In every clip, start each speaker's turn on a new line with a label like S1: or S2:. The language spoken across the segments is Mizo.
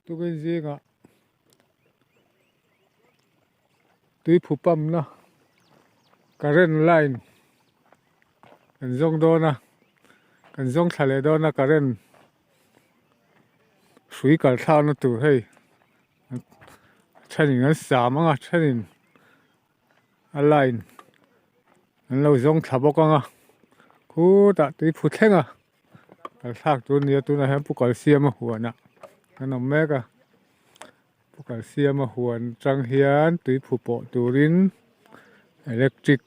S1: Tukin zingah tuiphu pump na current line kan zawng dawn a kan zawng thla leh dawn a current hrui kal thlakna tur hei a thenin an sam ang a thenin a line an lo zawng thla bawk ang a khutah tuiphu thleng a. Kal thlak tur a ni a tunah hian pu kalsiama huanah kan awm mek a pu kalsiama huan atang hian tui phu pawh turin electric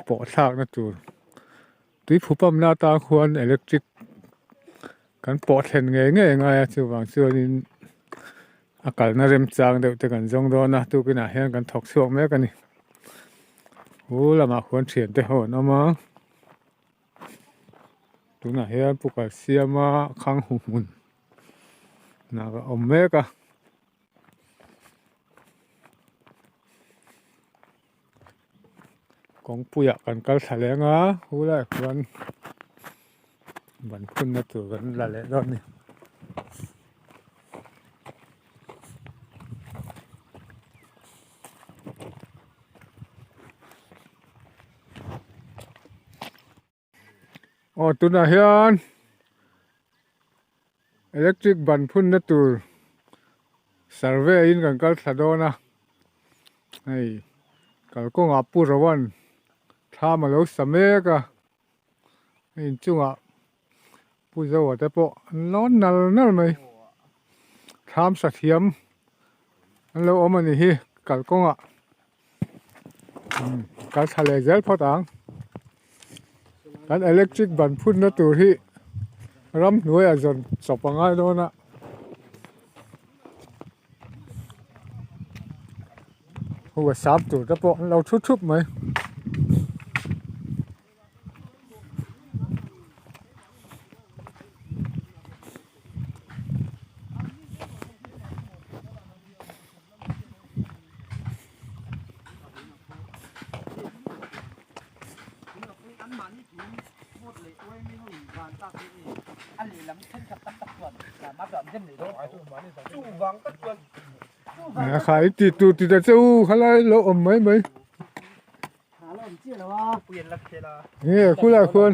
S1: pawh thlakna tur tui phu pump na atang khuan electric kan pawh thlen ngei ngei a ngai a chuvang chuanin a kalna remchang deuh te kan zawng dawn a tukinah hian kan thawk chhuak mek a ni hu lamah khuan thiante ho an awm a. Tunah hian pu Kalsiama khang hu hmun nah a awm mek a. Kawngpuiah kan kal thla leng a hu laiah khuan ban phunna tur kan la leh dawn a ni. Aw tunah hian electric ban phunna tur survey in kan kal thla dawn a hei kalkawngah pu Rowan thlam alo sa mek a hei inchungah pu Zoa te pawh an lawn nal nal mai thlam sa thiam an lo awm a ni hi kalkawngah. Kan thla leh zel phawt ang kan electric ban phunna tur hi ramhnuaiah zawn chawp a ngai dawn a hua sam tur te pawh an lo thu thup mai. Khai ti tu ti ta che u khalai lo awm mai mai nge khulai khuan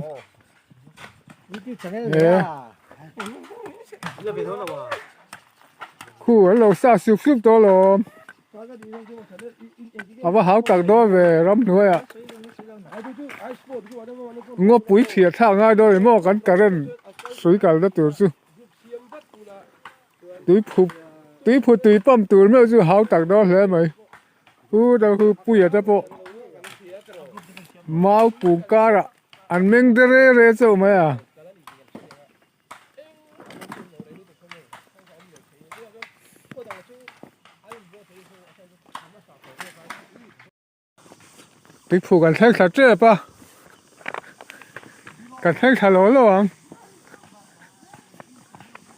S1: Khu an lo sa sup sup tawh alawm. A va hau tak dawn ve ramhnuaiah. Ngawpui thiah thlak ngai dawn emaw kan current hrui kalna tur chu. Tuiphu tuiphu tui pump tur meuh chu hau tak dawn hle mai. Pu deuh khu puia te pawh mau pum karah an meng de re re chauh mai a. Tuiphu kan thleng thla tep a kan thleng thla lo lo ang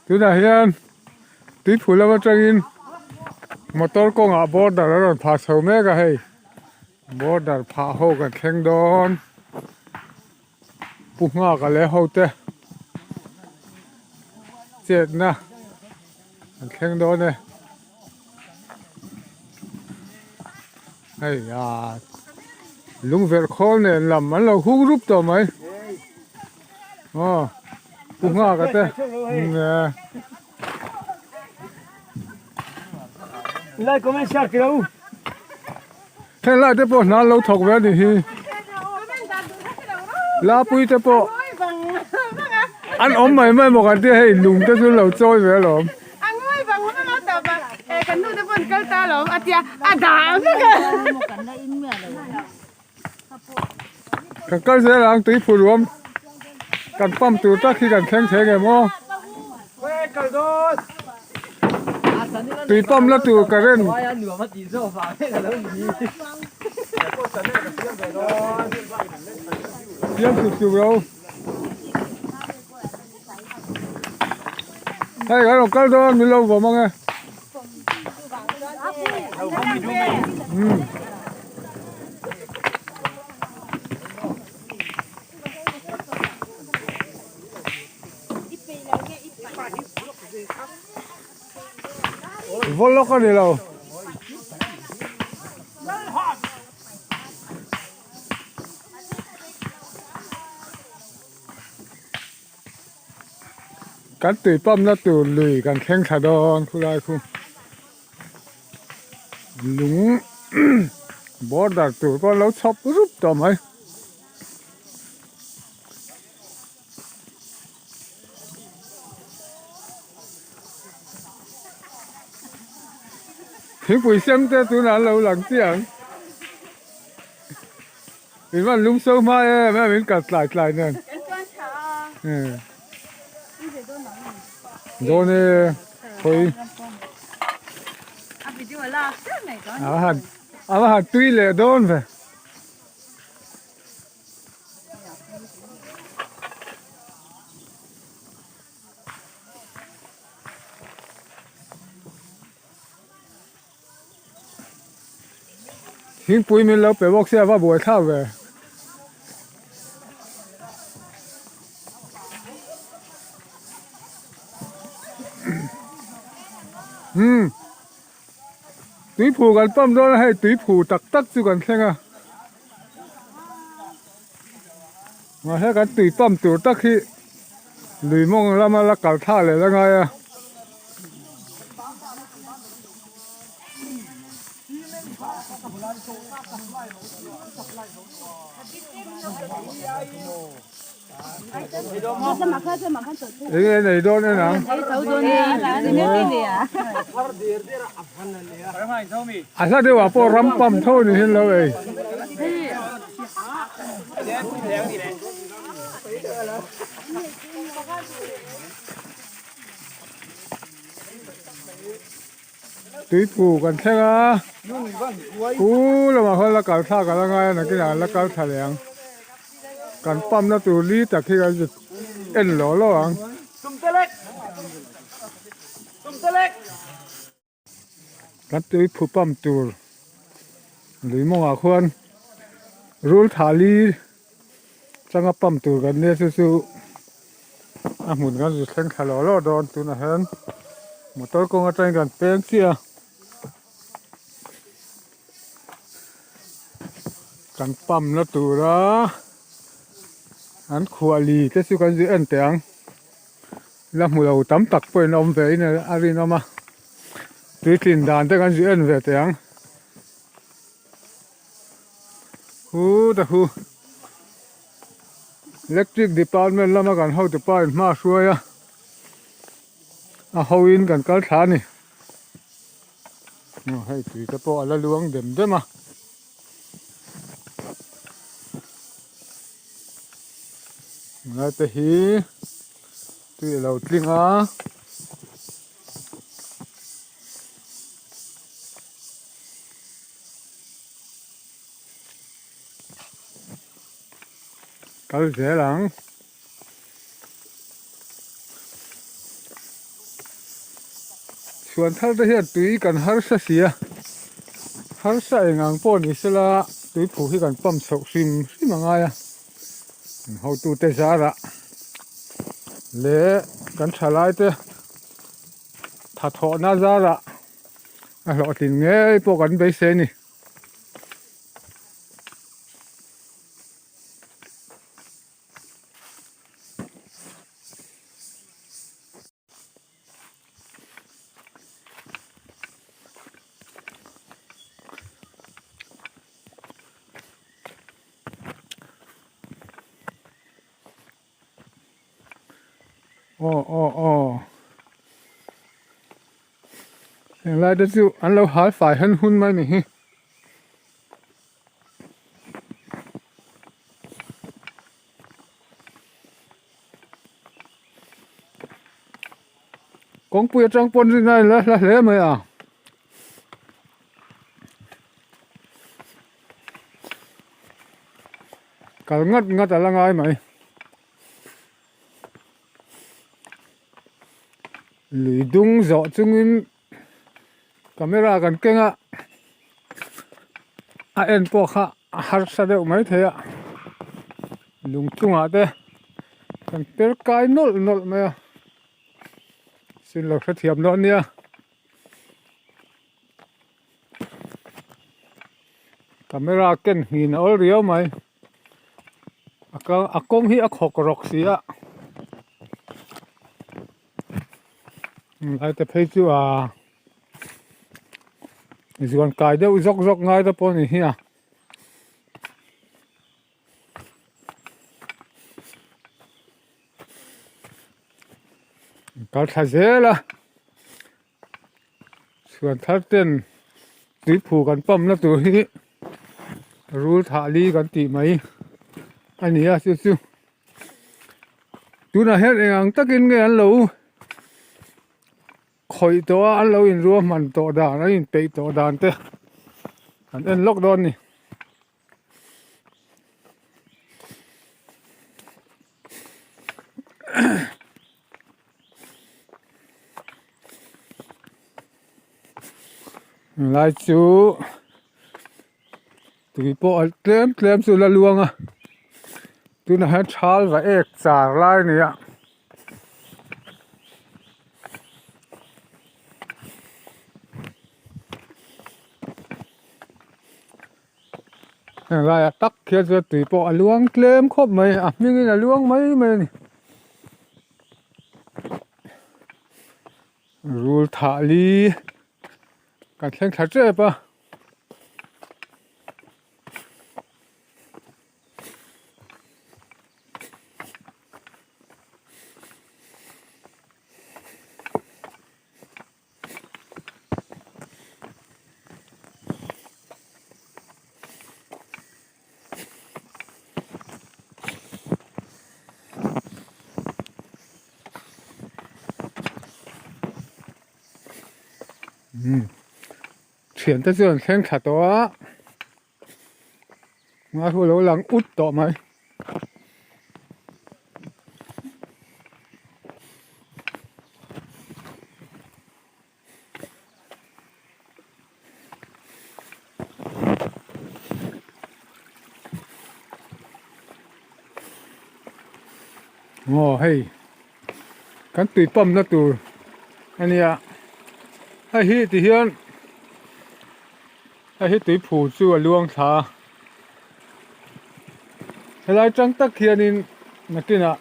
S1: tunah hian tuiphu lam atangin motor kawngah border a rawn phah chho mek a hei border phah ho kan thleng dawn. Pu Nghaka leh hote chetna an thleng dawn e. Hei a lungverh khawl nen lam an lo hung rup tawh mai. Aw Pu Nghaka te
S2: Like comment share tilo.
S1: Heng lai te pawh hna an lo thawk ve a nih hi. Lapui te pawh an awm mai mai maw kan tia hei lung te chu an lo chawi ve alawm. Kan kal zel ang tui phur ruam kan pump tur tak hi kan thleng thei ngem aw. Tui pump la tur current siam sup sup ro. Hei kan rawn kal dawn min lo vawm ang e. Vawlawk a ni lo. Kan tui pump na tur lui kan thleng thla dawn khulai khu. Lung border tur pawh an lo chhawp rup tawh mai. Thingpui sem te tunah an lo lang chiah ang. In van lung so hma em em in kal tlai tlai nen. Dawn e khawi. A han a va han tui leh dawn ve. Thingpui min lo pe bawk sia va buai thlak ve. Umm tuiphu kan pump dawn a hei tuiphu tak tak chu kan thleng a. Mahse kan tui pump tur tak hi lui mawng lama la kal thla leh la ngai a. Enge nei dawn en ang. A hla deuh ah pawh ram pump tho ni hin lo ei. Tuiphu kan thleng a, pu lamah khuan la kal thlak a la ngai a nakinah an la kal thla leh ang. Kan pump na tur li tak hi kan zut en lawh lawh ang. Kan tuiphu pump tur lui mawngah khuan rul thah li changa pump tur kan nia chu chu a hmun kan zu thleng thla lawh lawh dawn tunah hian motor kawng atangin kan peng chiah a kan pump na tura an khuah li te chu kan zu en teh ang. La hmu lo tam tak pawhin a awm ve in a rinawm a, tuitlin dan te kan zui en ve teh ang. Hu ta hu electric department lama kan hotu pa in hma a hruai a, a ho in kan kal thla a ni. Aw hei tui te pawh a la luang dem dem a. Lai te hi tui a lo tling a. Kal zel ang. Chhuan thar te hian tui kan harsa si a, harsa eng ang pawh ni sela tui phuh hi kan pump chhoh hrim hrim a ngai a, kan hotute zarah leh kan thalai te thathawhna zarah a hlawhtlin ngei pawh kan beisei a ni. Aw aw aw henglai te chu an lo hal fai hen hun mai ni hi. Kawngpui atang pawn rin a inla hla hle mai a. Kal ngat ngat a la ngai mai. Lui dung zawh chungin camera kan keng a a en pawh kha a harsa deuh mai thei a lung chungah te kan per kai nawlh nawlh mai a sin lo hrethiam dawn nia. Camera ken hnin a awl riau mai a kal a kawng hi a khawk rawk si a lai te phei chu aa zuan kai deuh zawk zawk ngai te pawh a ni hi a. Kal thla zel a chhuan thar ten tuiphu kan pump na tur hi rul thah li kan tih mai a ni a chu chu tunah hian eng ang takin nge an lo khawih tawh a an lo inruahman tawh dan an inpeih tawh dan te an en lawk dawn a ni. Lai chu tui pawh a tlem tlem chu la luang a tunah hian thal va ek char lai a ni a. Heng laiah tak hian chuan tui pawh a luang tlem khawp mai a hmingin a luang mai mai a ni rul thah li kan thleng thla tep a. Thiante chu an thleng thla tawh a ngai ho lo lang ut tawh mai. Aw hei kan tui pump na tur a nia hei hi ti hian hei hi tui phur chu a luang thla a helai tang tak hianin nakinah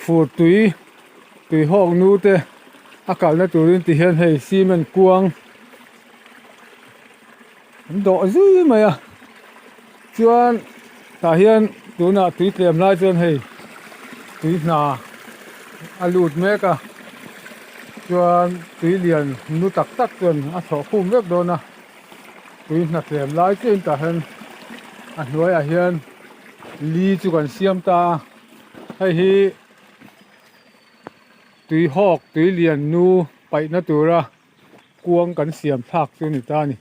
S1: Fur tui tui hawk nu te a kalna turin ti hian hei cement kuang an dawh zui mai a chuan tah hian tunah tui tlem lai chuan hei tui hna a lut mek a chuan tui lian nu tak tak chuan a thlawh khum vek dawn a tui hna tlem lai chiahin tah hian a hnuaiah hian li chu kan siam ta a. Hei hi tui hawk tui lian nu paihna tura kuang kan siam thlak chu a ni ta a ni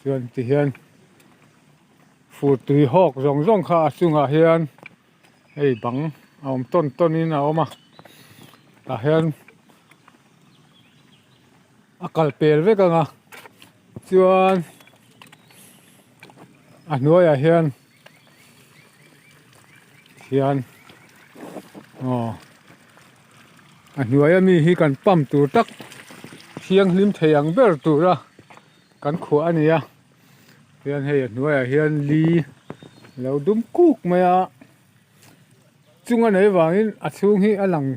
S1: chuan ti hian fur tui hawk zawng zawng kha a chungah hian hei bang a awm tawn tawn in a awm a tah hian a kal pel vek ang a chuan a hnuaiah hian. Hian aw a hnuai ami hi kan pump tur tak thianghlim thei ang ber tura kan khuah a ni a hian hei a hnuaiah hian li lo dum kuk mai a chung a neih vangin a chhung hi a lang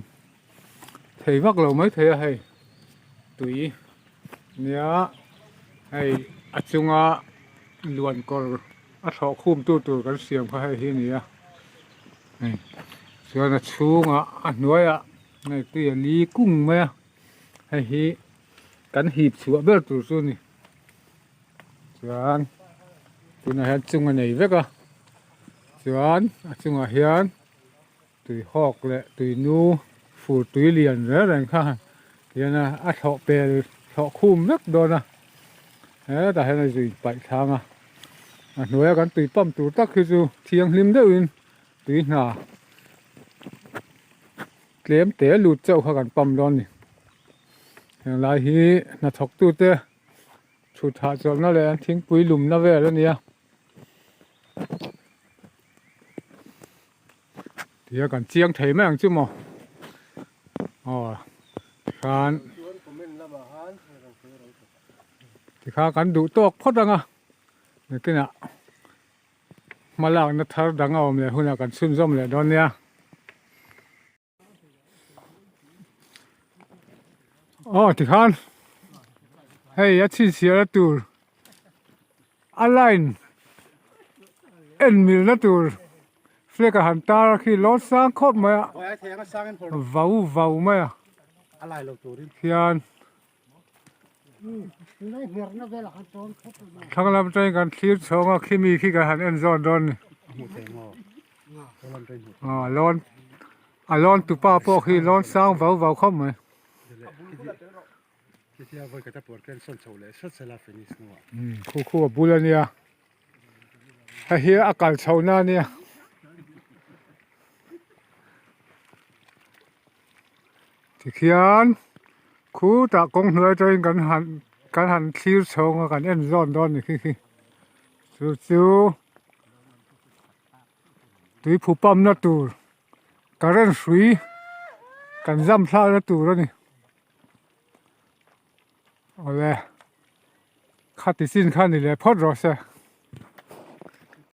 S1: thei vak lo mai thei a hei tui nia hei a chunga luan kawr a thlawh khum tu tur kan siam kha hei hi a ni a hei chuan a chhungah a hnuaiah hei tui a li kung mai a hei hi kan hip chhuah ber tur chu a ni chuan tunah hian chung a nei vek a chuan a chungah hian. Tui hawk leh tui nu fur tui lian reng reng kha hian a a thlawh pel thlawh khum vek dawn a hetah hian a zui paih thlang a a hnuaia kan tui pump tur tak hi chu thianghlim deuhin tui hna tlem te lut chauh kha kan pump dawn a ni heng lai hi hnathawk tute thut hahchawlhna leh an thingpui lumna vel a ni a. Tia kan chiang thei mai ang chu maw aw khan Tikha kan duh tawk phawt ang a, nakinah hma lakna thar dang a awm leh hunah kan chhunzawm leh dawn nia. Aw tikhan hei a chhinchhiahna tur a line en milna tur flag a han tar a khi lawn sang khawp mai a vau vau mai a khian. Thlang lam atangin kan thlir chhawng a khimi khi kan han en zawn dawn a ni. Aw lawn a lawn tupa pawh khi lawn sang vau vau khawp mai. Khu khu a bul a nia hei hi a kal chho na a nia. Tikhian khutah kawng hnuai atangin kan han kan han thlir chhawng a kan en zawn dawn a ni khi khi chu chu tuiphu pump na tur current hrui kan zam thlak na tur a ni awle khati chin kha ni leh phawt rawh se.